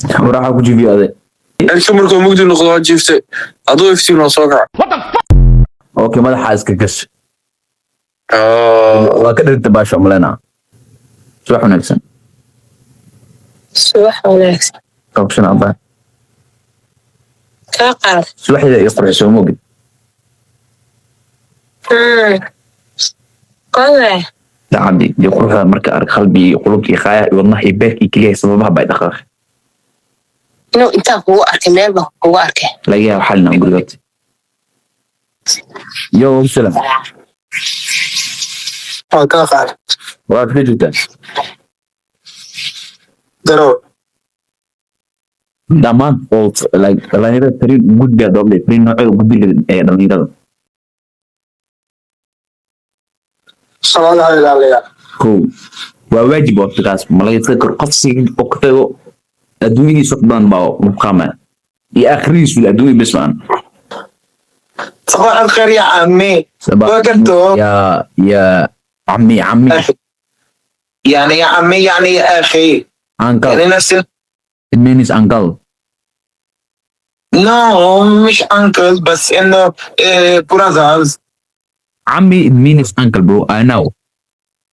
Waraxa ku jibiyo ade. Cirka markuu mugdi noqdo waa jiiftay, hadduu iftiin waa soo kaca. Okay, madaxa iska gash. Ah. Waa ka dhirta baasho malena. Subax wanaagsan. Subax wanaagsan. Qabshan abaa. Kaa qaad. Subaxda iyo qurxisoo moogid. Qode. Dacadi iyo quruxda marka ark qalbi iyo qulubta iyo qaaya iyo wadnaha iyo beerka iyo keliyaha sababaha bay dhaqaaqay. Inuu intaan kugu arkay, meel baan kugu arkay. Laga yaabo xalina gurigood. Yo, salam. Waa kaa qaad. Waad ka joogtaa? Garow. Dhammaan oo like dhalinyarada fariin gudbiya dooble, fariin noocyada gudbi ee dhalinyarada. Salaadaha ilaaliya. Kow, waa waajib waqtigaas ma laga tagi karo. Qof si oo ka tago adduunyadiisa wax badan baa muqaama iyo aakhiradiisu, adduunya bes maan. صباح الخير يا عمي. Welcome to- يا عمي عمي. يعني يا عمي، يعني يا اخي. Uncle. يعني نفس It means uncle. No, مش uncle، بس انه brothers. عمي, it means uncle, bro, I know.